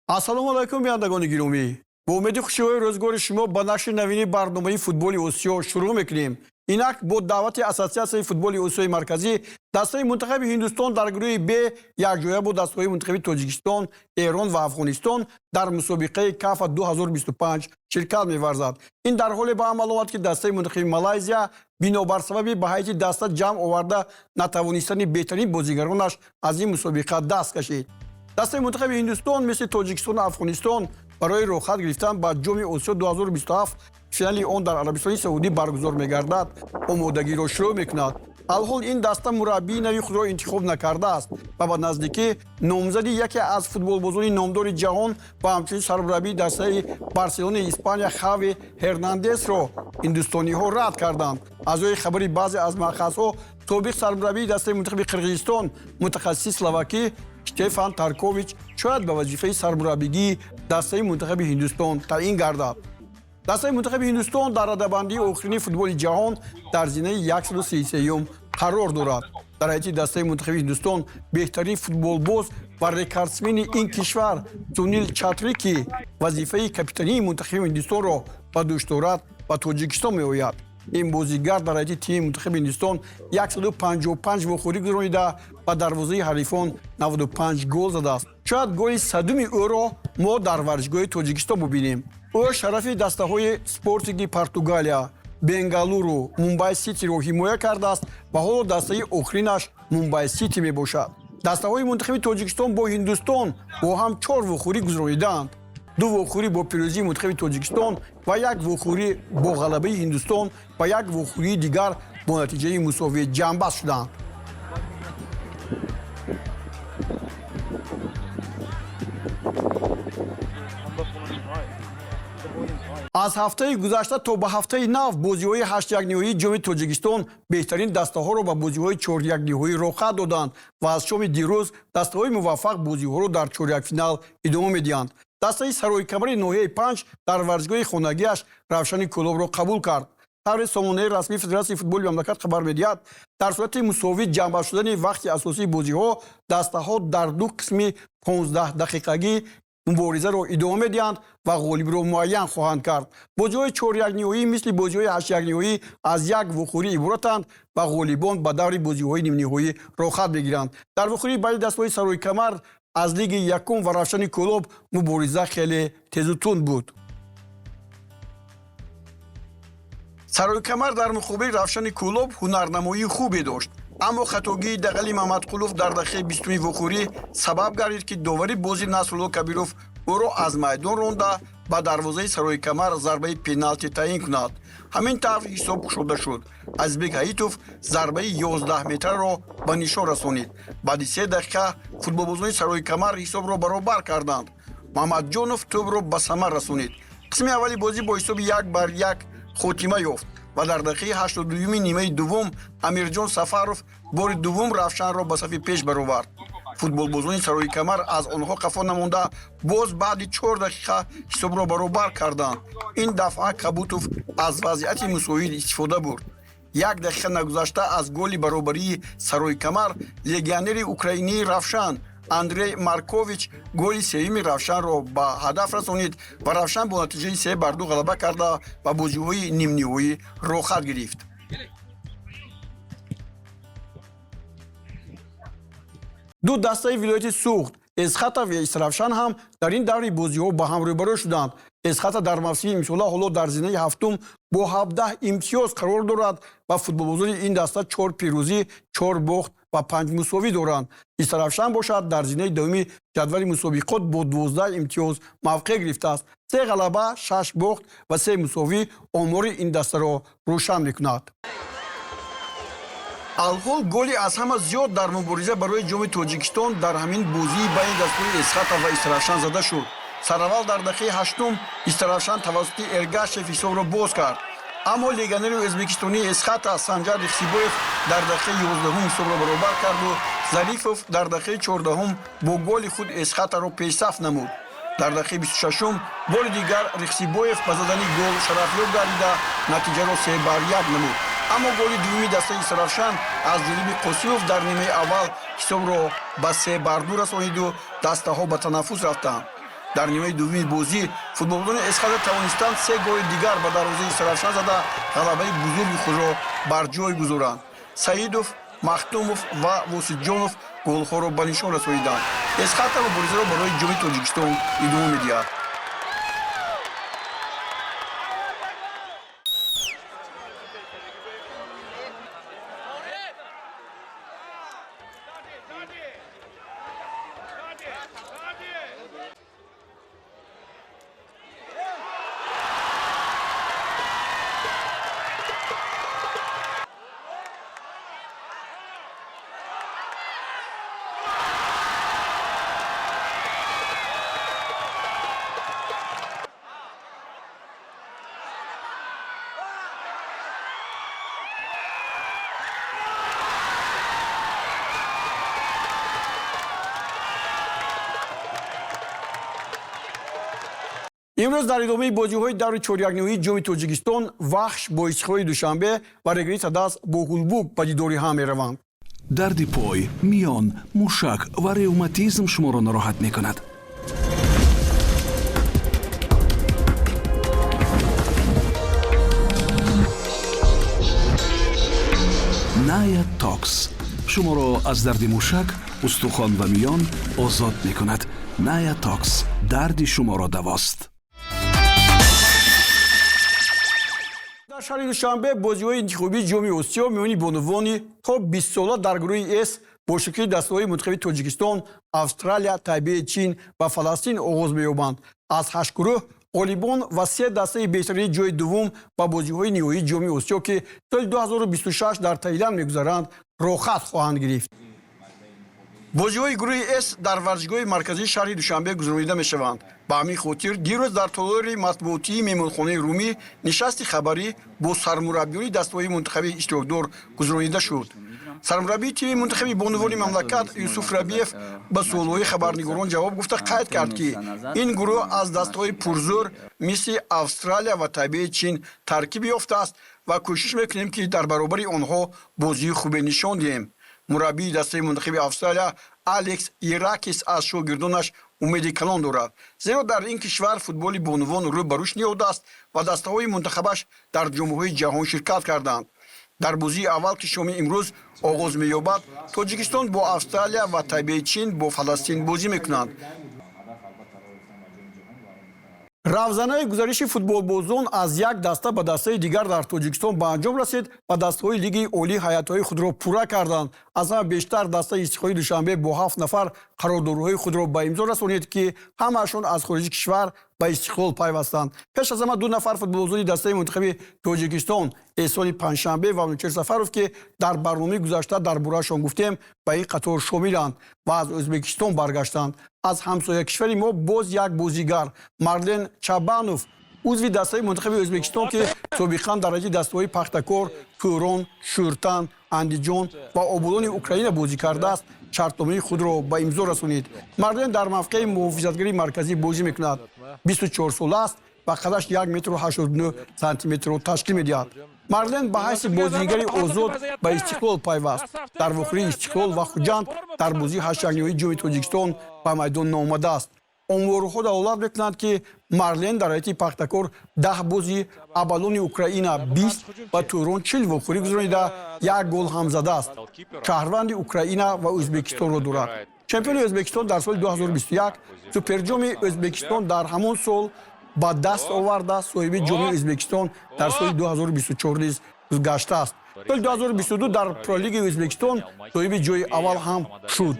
Ассалому алайкум, бинандагони гиромӣ. Бо умеди хушиҳои рӯзгори шумо ба нашри навини барномаи футболи Осиё шурӯъ мекунем. Инак, бо даъвати Ассотсиатсияи футболи Осиёи Марказӣ, дастаи мунтахаби Ҳиндустон дар гурӯҳи Б якҷоя бо дастаҳои мунтахаби Тоҷикистон, Эрон ва Афғонистон дар мусобиқаи Кафа 2025 ширкат меварзад. Ин дар ҳоле ба амал омад, ки дастаи мунтахаби Малайзия бинобар сабаби ба ҳайати даста ҷамъ оварда натавонистани беҳтарин бозигаронаш аз ин мусобиқа даст кашид. Дастаи мунтахаби Ҳиндустон мисли Тоҷикистону Афғонистон барои роҳхат гирифтан ба Ҷоми Осиё 2027, финали он дар Арабистони Саудӣ баргузор мегардад, омодагиро шурӯъ мекунад. Алҳол ин даста мураббии нави худро интихоб накардааст ва ба наздикӣ номзади яке аз футболбозони номдори ҷаҳон ва ҳамчунин сармураббии дастаи Барселонаи Испания Хави Ҳернандесро ҳиндустониҳо рад карданд. Аз рӯи хабари баъзе аз манбаъҳо, собиқ сармураббии дастаи мунтахаби Қирғизистон, мутахассиси словакӣ Штефан Таркович шояд ба вазифаи сармураббигии дастаи мунтахаби Ҳиндустон таъин гардад. Дастаи мунтахаби Ҳиндустон дар радабандии охирини футболи ҷаҳон дар зинаи 133-юм қарор дорад. Дар ҳайати дастаи мунтахаби Ҳиндустон беҳтарин футболбоз ва рекордсмени ин кишвар Сунил Чатри, ки вазифаи капитании мунтахаби Ҳиндустонро ба дӯш дорад, ба Тоҷикистон меояд. Ин бозигар дар ҳайати тими мунтахаби Ҳиндустон 155 вохӯрӣ гузаронида, ба дарвозаи ҳарифон 95 гол задааст. Шояд голи 100-уми ӯро мо дар варзишгоҳи Тоҷикистон бубинем. Ӯ шарафи дастаҳои Спортинги Португалия, Бенгалуру, Мумбай Ситиро ҳимоя кардааст ва ҳоло дастаи охиринаш Мумбай Сити мебошад. Дастаҳои мунтахаби Тоҷикистон бо Ҳиндустон бо ҳам чор вохӯрӣ гузаронидаанд: ду вохӯрӣ бо пирӯзии мунтахаби Тоҷикистон ва як вохӯрӣ бо ғалабаи Ҳиндустон ва як вохӯрии дигар бо натиҷаи мусовӣ ҷамъбаст шуданд. Аз ҳафтаи гузашта то ба ҳафтаи нав бозиҳои ҳаштякниҳоии Ҷоми Тоҷикистон беҳтарин дастаҳоро ба бозиҳои чорякниҳоӣ роҳхат доданд ва аз шоми дирӯз дастаҳои муваффақ бозиҳоро дар чорякфинал идома медиҳанд. Дастаи Сарои ноҳияи Панҷ дар варзишгоҳи хонагиаш Равшани Кӯлобро қабул кард. Тавре сомонаи расмии Федератсияи футболи мамлакат хабар медиҳад, дар сурати мусовӣ ҷамъбаст шудани вақти асосии бозиҳо, дастаҳо дар ду қисми 15 дақиқагӣ муборизаро идома медиҳанд ва ғолибро муайян хоҳанд кард. Бозиҳои чорякниҳоӣ мисли бозиҳои ҳаштякниҳоӣ аз як вохӯрӣ иборатанд ва ғолибон ба даври бозиҳои нимниҳоӣ роҳхат мегиранд. Дар вохӯрии байни дастаҳои Сарои Камар аз лиги якум ва Равшани Кӯлоб мубориза хеле тезу тунд буд. Сарои Камар дар муқобили Равшани Кӯлоб ҳунарнамоии хубе дошт, аммо хатогии дағали Мамадқулов дар дақиқаи 20-уми вохӯрӣ сабаб гардид, ки довари бозӣ Насрулло Кабиров ӯро аз майдон ронда, ба дарвозаи Сарои Камар зарбаи пеналти таъин кунад. Ҳамин тавр ҳисоб кушода шуд. Азизбек Ҳаитов зарбаи 11 метраро ба нишон расонид. Баъди 3 дақиқа футболбозони Сарои Камар ҳисобро баробар карданд. Муҳаммадҷонов тӯбро ба самар расонид. Қисми аввали бозӣ бо ҳисоби 1-1 хотима ёфт ва дар дақиқаи 82-юми нимаи дуввум Амирҷон Сафаров бори дуввум Равшанро ба сафи пеш баровард. Футболбозони Сарои Камар аз онҳо қафо намонда, боз баъди 4 дақиқа ҳисобро баробар карданд. Ин дафъа Кабутов аз вазъияти мусоид истифода бурд. Як дақиқа нагузашта аз голи баробарии Сарои Камар легионери украинии Равшан Андрей Маркович голи сеюми Равшанро ба ҳадаф расонид ва Равшан бо натиҷаи 3-2 ғалаба карда, ба бозиҳои нимниҳоӣ роҳхат гирифт. Ду дастаи вилояти Суғд, Эсхата ва Истаравшан, ҳам дар ин даври бозиҳо ба ҳам рӯбарӯ шуданд. Эсхата дар мавсими имсола ҳоло дар зинаи ҳафтум бо 17 имтиёз қарор дорад ва футболбозони ин даста чор пирӯзӣ, чор бохт ва панҷ мусовӣ доранд. Истаравшан бошад, дар зинаи дуюми ҷадвали мусобиқот бо 12 имтиёз мавқеъ гирифтааст. Се ғалаба, шаш бохт ва се мусовӣ омори ин дастаро рӯшан мекунад. Алҳол голи аз ҳама зиёд дар мубориза барои Ҷоми Тоҷикистон дар ҳамин бозии байни дастаҳои Эсхата ва Истаравшан зада шуд. Сараввал дар дақиқаи ҳаштум Истаравшан тавассути Эргашев ҳисобро боз кард, аммо легионери ӯзбекистонии Эсхата Санҷар Рихсибоев дар дақиқаи 11-ум ҳисобро баробар карду Зарифов дар дақиқаи 14-ум бо голи худ Эсхатаро пешсаф намуд. Дар дақиқаи 26-ум бори дигар Рихсибоев ба задани гол шарафёб гардида, натиҷаро 3-1 намуд. Аммо голи дуюми дастаи Истаравшан аз ҷониби Қосимов дар нимаи аввал ҳисобро ба 3-2 расониду дастаҳо ба танаффус рафтанд. Дар нимаи дуввуми бозӣ футболбозони Эсхата тавонистанд се голи дигар ба дарвозаи Истаравшан зада ғалабаи бузурги худро бар ҷой гузоранд. Саидов, Махтумов ва Восиҷонов голҳоро ба нишон расониданд. Эсхата муборизаро барои Ҷоми Тоҷикистон идома медиҳад. Имрӯз дар идомаи бозиҳои даври чорякниҳоии Ҷоми Тоҷикистон Вахш бо Истиқлоли Душанбе ва Регри Садас бо Ҳулбук ба дидори ҳам мераванд. Дарди пой, миён, мушак ва ревматизм шуморо нороҳат мекунад. Ная Токс шуморо аз дарди мушак, устухон ва миён озод мекунад. Ная Токс дарди шуморо давост. Дар шаҳри Душанбе бозиҳои интихобии Ҷоми Осиё миёни бонувони то 20 сола дар гурӯҳи С бо ширкати дастаҳои мунтахаби Тоҷикистон, Австралия, Тайбеи Чин ва Фаластин оғоз меёбанд. Аз 8 гурӯҳ ғолибон ва се дастаи беҳтарини ҷои дуввум ба бозиҳои ниҳоии Ҷоми Осиё, ки соли 2026 дар Таиланд мегузаранд, роҳхат хоҳанд гирифт. Бозиҳои гурӯҳи С дар варзишгоҳи марказии шаҳри Душанбе гузаронида мешаванд. Ба ҳамин хотир дирӯз дар толори матбуотии меҳмонхонаи Румӣ нишасти хабарӣ бо сармураббиёни дастаҳои мунтахаби иштирокдор гузаронида шуд. Сармураббии тими мунтахаби бонувони мамлакат Юсуф Рабиев ба суолҳои хабарнигорон ҷавоб гуфта қайд кард, ки ин гурӯҳ аз дастаҳои пурзӯр мисли Австралия ва Тайбеи Чин таркиб ёфтааст ва кӯшиш мекунем, ки дар баробари онҳо бозии хубе нишон диҳем. Мураббии дастаи мунтахаби Австралия Алекс Иракис аз шогирдонаш умеди калон дорад, зеро дар ин кишвар футболи бонувон рӯ ба рушд ниҳодааст ва дастаҳои мунтахабаш дар ҷомҳои ҷаҳон ширкат карданд. Дар бозии аввал, ки шоми имрӯз оғоз меёбад, Тоҷикистон бо Австралия ва Тайбеи Чин бо Фаластин бозӣ мекунанд. Равзанаи гузариши футболбозон аз як даста ба дастаи дигар дар Тоҷикистон ба анҷом расид ва дастаҳои Лигаи Олӣ ҳайатҳои худро пурра карданд. Аз ҳама бештар дастаи Истиқлоли Душанбе бо 7 нафар қарордорҳои худро ба имзо расонид, ки ҳамаашон аз хориҷи кишвар ба Истиқлол пайвастанд. Пеш аз ҳама 2 нафар футболбозони дастаи мунтахаби Тоҷикистон Эҳсони Панҷшанбе ва Манучеҳр Сафаров, ки дар барномаи гузашта дар бораашон гуфтем, ба ин қатор шомиланд ва аз Ӯзбекистон баргаштанд. Аз ҳамсоя кишвари мо боз як бозигар Марлен Чабанов, узви дастаи мунтахаби Ӯзбекистон, ки собиқан дар ҳайати дастаҳои Пахтакор, Турон, Шӯртан, Андиҷон ва Оболони Украина бозӣ кардааст, шартномаи худро ба имзо расонид. Марлен дар мавқеи муҳофизатгарии марказӣ бозӣ мекунад. 24 сола аст ва қадаш 1 метру 89 сантиметрро ташкил медиҳад. Марлен ба ҳайси бозигари озод ба Истиқлол пайваст. Дар вохӯрии Истиқлол ва Хуҷанд дар бозии ҳаштякниҳоии Ҷоми Тоҷикистон ба майдон наомадааст. Оморҳо далолат мекунанд, ки Марлен дар ҳайати Пахтакор 10 бозӣ, Абалони Украина 20 ва Турон 40 вохӯрӣ гузаронида як гол ҳам задааст. Шаҳрванди Украина ва Ӯзбекистонро дорад. Чемпиони Ӯзбекистон дар соли 2021, Суперҷоми Ӯзбекистон дар ҳамон сол ба даст оварда, соҳиби ҷоми Ӯзбекистон дар соли 2024 низ гаштааст. Соли 2022 дар Пролигаи Ӯзбекистон соҳиби ҷои аввал ҳам шуд.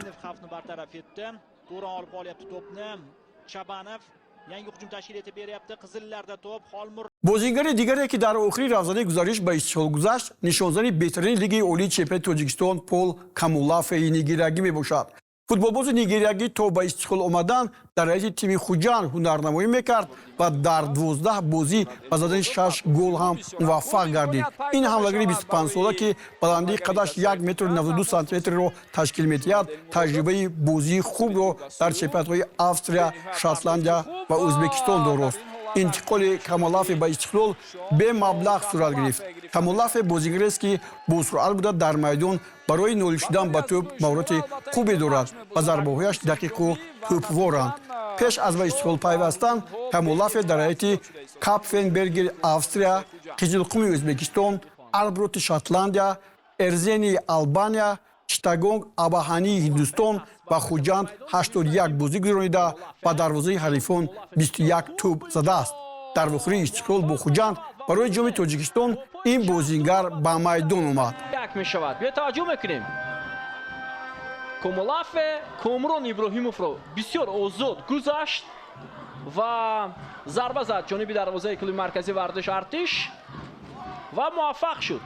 Бозигари дигаре, ки дар охири равзанаи гузариш ба Истиқлол гузашт, нишонзани беҳтарини Лигаи Олии чемпионати Тоҷикистон Пол Камулафеи нигериягӣ мебошад. Футболбози нигериягӣ то ба Истиқлол омадан дар ҳайати тими Хуҷанд ҳунарнамоӣ мекард ва дар 12 бозӣ ба задани 6 гол ҳам муваффақ гардид. Ин ҳамлагари 25-сола, ки баландии қадаш 1 метру 92 сантиметрро ташкил медиҳад, таҷрибаи бозии хубро дар чемпионатҳои Австрия, Шотландия ва Ӯзбекистон дорост. Интиқоли Камолафе ба Истиқлол бемаблағ сурат гирифт. Камолафе бозигарест, ки босуръат буда дар майдон барои нолиш шудан ба тӯб маҳорати хубе дорад ва зарбаҳояш дақиқу тӯбворанд. Пеш аз ба Истиқлол пайвастан, Камолафе дар ҳайати Капфенбергери Австрия, Қизилқуми Ӯзбекистон, Арброти Шотландия, Эрзении Албания, Читтагонг Абаҳании Ҳиндустон ва Хуҷанд 81 бозӣ гузаронида, ба дарвозаи ҳарифон 21 тӯб задааст. Дар вохӯрии Истиқлол бо Хуҷанд барои Ҷоми Тоҷикистон ин бозингар ба майдон омад. Як мешавад. Биё таваҷҷӯҳ мекунем. Комолафе Комрон Иброҳимовро бисёр озод гузашт ва зарба зад ҷониби дарвозаи клуби марказии варзиши Артиш ва муваффақ шуд.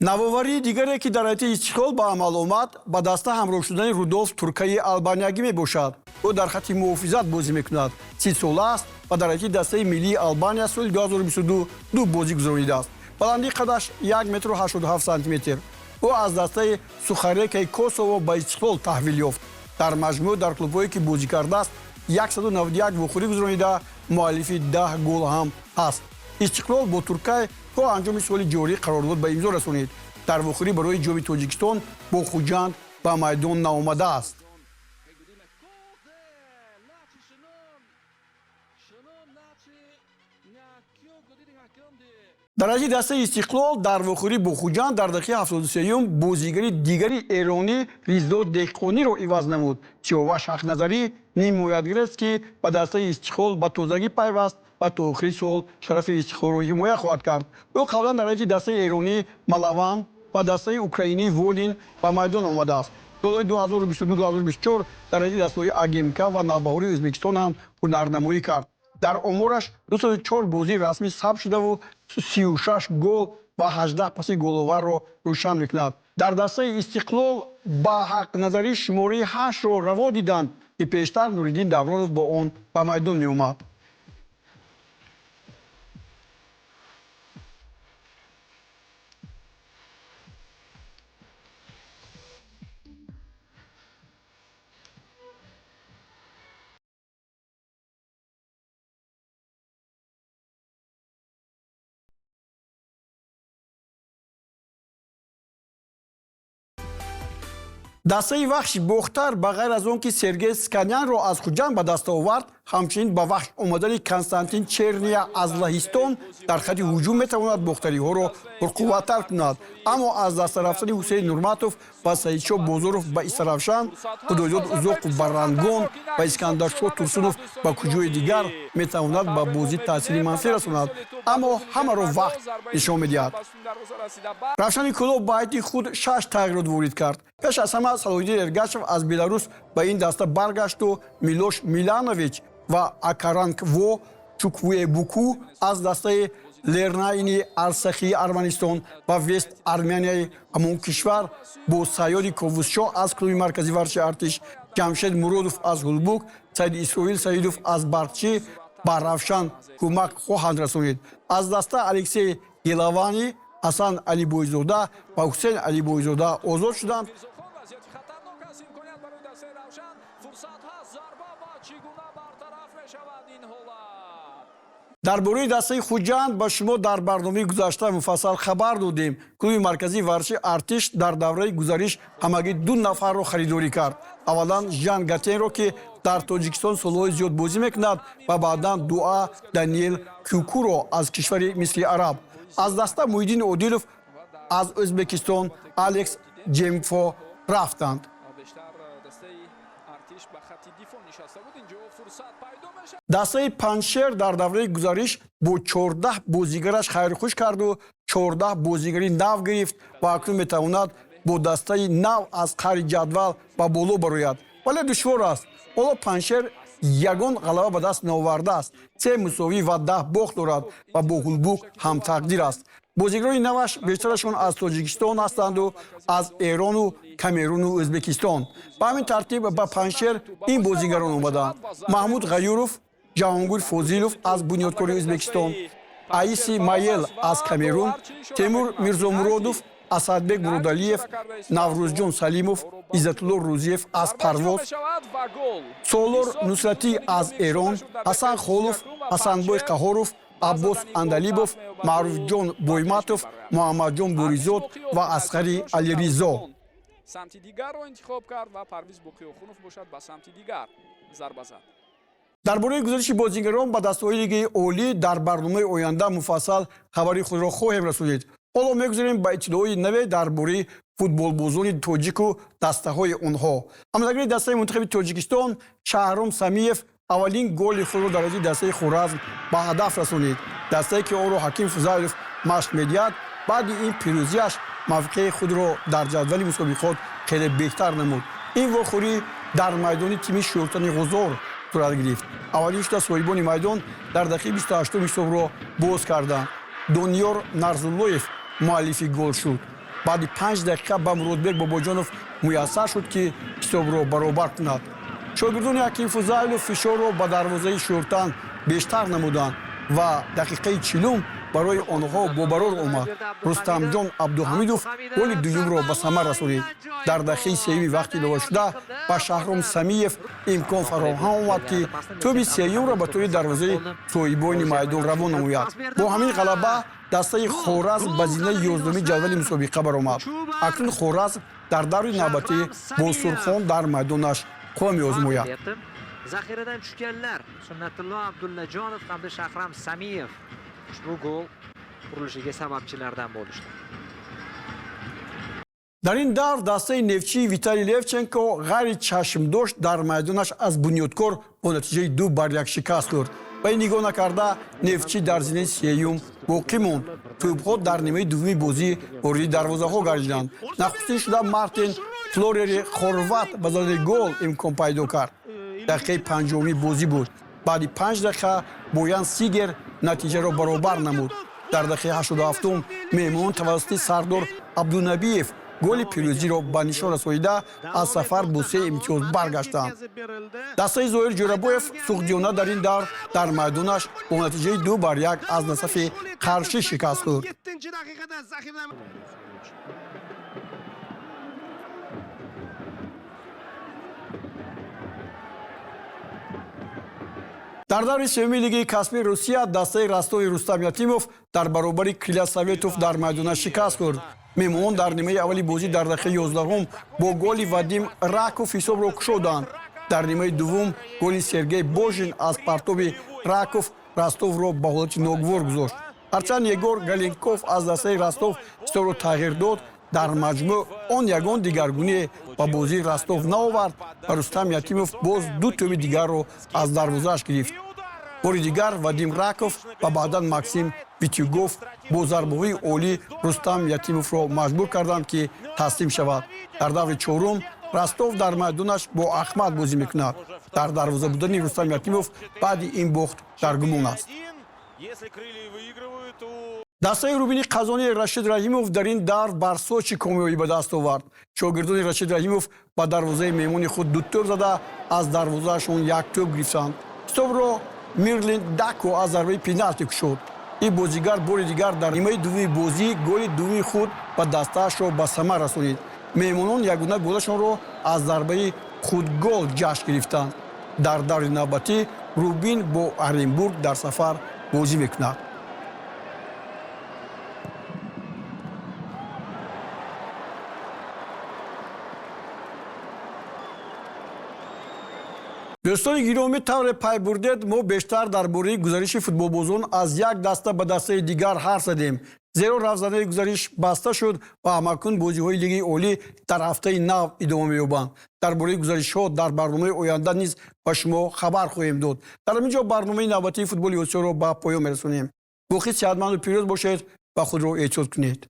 Навоварии дигаре, ки дар ҳайати Истиқлол ба амал омад, ба даста ҳамроҳ шудани Рудолф Туркаи албаниягӣ мебошад. Ӯ дар хатти муҳофизат бозӣ мекунад, 30 сола аст ва дар ҳайати дастаи миллии Албания соли 2022 ду бозӣ гузаронидааст. Баландии қадаш 1 метру 87 сантиметр. Ӯ аз дастаи Сухарекаи Косово ба Истиқлол таҳвил ёфт. Дар маҷмӯъ дар клубҳое, ки бозӣ кардааст, 191 вохӯрӣ гузаронида, муаллифи 10 гол ҳам ҳаст. Истиқлол бо Туркай то анҷоми соли ҷорӣ қарордод ба имзо расонид. Дар вохӯрӣ барои Ҷоми Тоҷикистон бо Хуҷанд ба майдон наомадааст. Дар ҳайати дастаи Истиқлол дар вохӯрӣ бо Хуҷанд дар дақиқаи 73-юм бозигари дигари эронӣ Ризо Деҳқониро иваз намуд. Сиёваш Ҳақназарӣ нимҳимоятгар аст, ки ба дастаи Истиқлол ба тозагӣ пайваст ва то охири сол шарафи Истиқлолро ҳимоя хоҳад кард. Ӯ қаблан дар ҳайати дастаи эронӣ Малаван ва дастаи украинӣ Волин ба майдон омадааст. Солҳои 2022-2024 дар ҳайати дастаҳои АГМК ва Навбаҳори Ӯзбекистон ҳам ҳунарнамоӣ кард. Дар омораш 204 бозии расмӣ сабт шудаву 36 гол ва 18 паси головарро рӯшан мекунад. Дар дастаи Истиқлол ба Ҳақназарӣ шумораи 8-ро раво диданд, ки пештар Нуриддин Давронов бо он ба майдон меомад. Дастаи Вахши Бохтар, ба ғайр аз он ки Сергей Сканянро аз Хуҷанд ба даст овард, ҳамчунин ба Вахш омадани Константин Черния аз Лаҳистон дар хати ҳуҷум метавонад бохтариҳоро пурқувваттар кунад. Аммо аз даста рафтани Ҳусейн Нурматов ва Саидшоҳ Бозоров ба Истаравшан, Худойдод Узоқов ба Рангон ва Искандаршоҳ Турсунов ба куҷои дигар метавонад ба бозӣ таъсири манфӣ расонад. Аммо ҳамаро вақт нишон медиҳад. Равшани Кӯлоб ба ҳайати худ шаш тағйирот ворид кард. Пеш аз ҳама Салоҳиддин Эргашев аз Беларус ба ин даста баргашту Милош Миланович ва Акаранкво Чуквуэбуку аз дастаи Лернаини Арсахии Арманистон ва Вест Армянияи ҳамон кишвар бо Сайёди Ковусшоҳ аз клуби марказии варзиши Артиш, Ҷамшед Муродов аз Ҳулбук, Саид Исроил Саидов аз Барқчӣ ба Равшан кӯмак хоҳанд расонид. Аз даста Алексей Гелавани, Ҳасан Алибойзода ва Ҳусейн Алибойзода озод шуданд. Вазъияти хатарнок аст, имконият барои дастаи Равшан, фурсат ҳаст, зарба ва чӣ гуна бартараф мешавад ин ҳолат. Дар бораи дастаи Хуҷанд ба шумо дар барномаи гузашта муфассал хабар додем. Клуби марказии варзиши Артиш дар давраи гузариш ҳамагӣ ду нафарро харидорӣ кард. Аввалан Жан Гатенро, ки дар Тоҷикистон солҳои зиёд бозӣ мекунад, ва баъдан Дуа Даниел Кюкуро аз кишвари Мисри Араб. Аз даста Муҳиддин Одилов аз Ӯзбекистон, Алекс Ҷемфо рафтанд. Бештар дастаи Артиш ба хатти дифоъ нишаста буд, инҷо фурсат пайдо мешавад. Дастаи Панҷшер дар давраи гузариш бо 14 бозигараш хайрхуш карду 14 бозигари нав гирифт ва акнун метавонад бо дастаи нав аз қаъри ҷадвал ба боло барояд. Вале душвор аст. Ҳоло Панҷшер ягон ғалаба ба даст наовардааст, се мусовӣ ва 10 бохт дорад ва бо Ҳулбук ҳамтақдир аст. Бозигарони наваш бештарашон аз Тоҷикистон ҳастанду аз Эрону Камеруну Ӯзбекистон. Ба ҳамин тартиб ба Панҷшер ин бозигарон омаданд: Маҳмуд Ғаюров, Ҷаҳонгир Фозилов аз Бунёдкори Ӯзбекистон, Аиси Маел аз Камерун, Темур Мирзомуродов, Асадбек Муродалиев, Наврӯзҷон Салимов, Иззатулло Рӯзиев аз Парвоз, мешавад ва гол. Солор Нусратӣ аз Эрон, Ҳасан Холов, Ҳасанбой Қаҳоров, Аббос Андалибов, Маъруфҷон Бойматов, Муҳаммадҷон Буризод ва Асғари Алиризо. Самти дигарро интихоб кард ва Парвиз Боқиохунов бошад, ба самти дигар зарба зад. Дар бораи гузариши бозигарон ба дастаҳои лигаи олӣ дар барномаи оянда муфассал хабари худро хоҳем расонид. Ҳоло мегузарем ба иттилои наве дар бораи футболбозони тоҷику дастаҳои онҳо. Ҳамлагари дастаи мунтахаби Тоҷикистон Шаҳром Самиев аввалин голи худро дар ҳайати дастаи Хоразм ба ҳадаф расонид. Дастае ки онро Ҳаким Фузайлов машқ медиҳад, баъди ин пирӯзиаш мавқеи худро дар ҷадвали мусобиқот хеле беҳтар намуд. Ин вохӯрӣ дар майдони тими Шӯртани Ғузор сурат гирифт. Аввалин шуда соҳибони майдон дар дақиқаи 28 ҳисобро боз карданд. Дониёр Нарзуллоев муаллифи гол шуд. Баъди 5 дақиқа ба Муродбек Бобоҷонов муяссар шуд, ки ҳисобро баробар кунад. Шогирдони Ҳаким Фузайлов фишорро ба дарвозаи Шӯртан бештар намуданд ва дақиқаи 40 барои онҳо бобарор омад. Рустамҷон Абдуҳамидов голи дуюмро ба самар расонид. Дар дақиқаи сеюми вақти иловашуда ба Шаҳром Самиев имкон фароҳам омад, ки тӯби сеюмро ба тӯри дарвозаи соҳибони майдон равон намояд. Бо ҳамин ғалаба дастаи Хоразм ба зинаи 11-уми ҷадвали мусобиқа баромад. Акнун Хоразм дар даври навбатӣ бо Сурхон дар майдонаш қувва меозмояд. Zaxiradan tushganlar Sunnatullo Abdullajonov hamda Shahram Samiyev ushbu gol urilishiga sababchilardan bo'lishdi. Дар ин давр дастаи Нефтчии Виталий Левченко ғайри чашмдошт дар майдонаш аз Бунёдкор бо натиҷаи 2-1 шикаст хӯрд. Ба ин нигоҳ накарда, Нефтчӣ дар зинаи сеюм боқӣ монд. Тӯбҳо дар нимаи дуввуми бозӣ вориди дарвозаҳо гардиданд. Нахустин шуда Мартин Флорери хорват ба задани гол имкон пайдо кард. Дақиқаи 50-уми бозӣ буд. Баъди 5 дақиқа Боян Сигер натиҷаро баробар намуд. Дар дақиқаи 87-ум меҳмон тавассути Сардор Абдунабиев голи пирӯзиро ба нишон расонида аз сафар бо 3 имтиёз баргаштанд. Дастаи Зоҳир Ҷӯрабоев Суғдиёна дар ин давр дар майдонаш бо натиҷаи 2-1 аз Насафи Қаршӣ шикаст хӯрд. Дар даври сеюми лигаи касбии Русия дастаи Ростови Рустам Ятимов дар баробари Криля Советов дар майдона шикаст хӯрд. Меҳмонон дар нимаи аввали бозӣ дар дақиқаи 11 бо голи Вадим Раков ҳисобро кушоданд. Дар нимаи дуввум голи Сергей Божин аз партоби Раков Ростовро ба ҳолати ногувор гузошт. Ҳарчанд Егор Галенков аз дастаи Ростов ҳисобро тағйир дод, дар маҷмӯъ он ягон дигаргуние ба бозии Ростов наовард ва Рустам Ятимов боз 2 тӯби дигарро аз дарвозааш гирифт. Бори дигар Вадим Раков ва баъдан Максим Витюгов бо зарбаҳои олӣ Рустам Ятимовро маҷбур карданд, ки таслим шавад. Дар даври чорум Ростов дар майдонаш бо Ахмад бозӣ мекунад. Дар дарвоза будани Рустам Ятимов баъди ин бохт дар гумон аст. Дастаи Рубини Қазони Рашид Раҳимов дар ин давр бар Сочи комёбӣ ба даст овард. Шогирдони Рашид Раҳимов ба дарвозаи меҳмони худ 2 тӯб зада аз дарвозаашон 1 тӯб гирифтанд. Ҳисобро Мирлин Дако аз зарбаи пеналти кушод. Ин бозигар бори дигар дар нимаи дуввуми бозӣ голи дуввуми худ ба дастаашро ба самар расонид. Меҳмонон ягона голашонро аз зарбаи худгол ҷашн гирифтанд. Дар даври навбатӣ Рубин бо Оренбург дар сафар бозӣ мекунад. Дӯстони гиромӣ, тавре пай бурдед, мо бештар дар бораи гузариши футболбозон аз як даста ба дастаи дигар ҳарф задем. Зеро равзанаи гузариш баста шуд ва ҳамакун бозиҳои лигаи олӣ дар ҳафтаи нав идома меёбанд. Дар бораи гузаришҳо дар барномаи оянда низ ба шумо хабар хоҳем дод. Дар ҳамин ҷо барномаи навбатии футболи Осиёро ба поён мерасонем. Боқӣ сеҳатманду пирӯз бошед ва худро эҳтиёт кунед.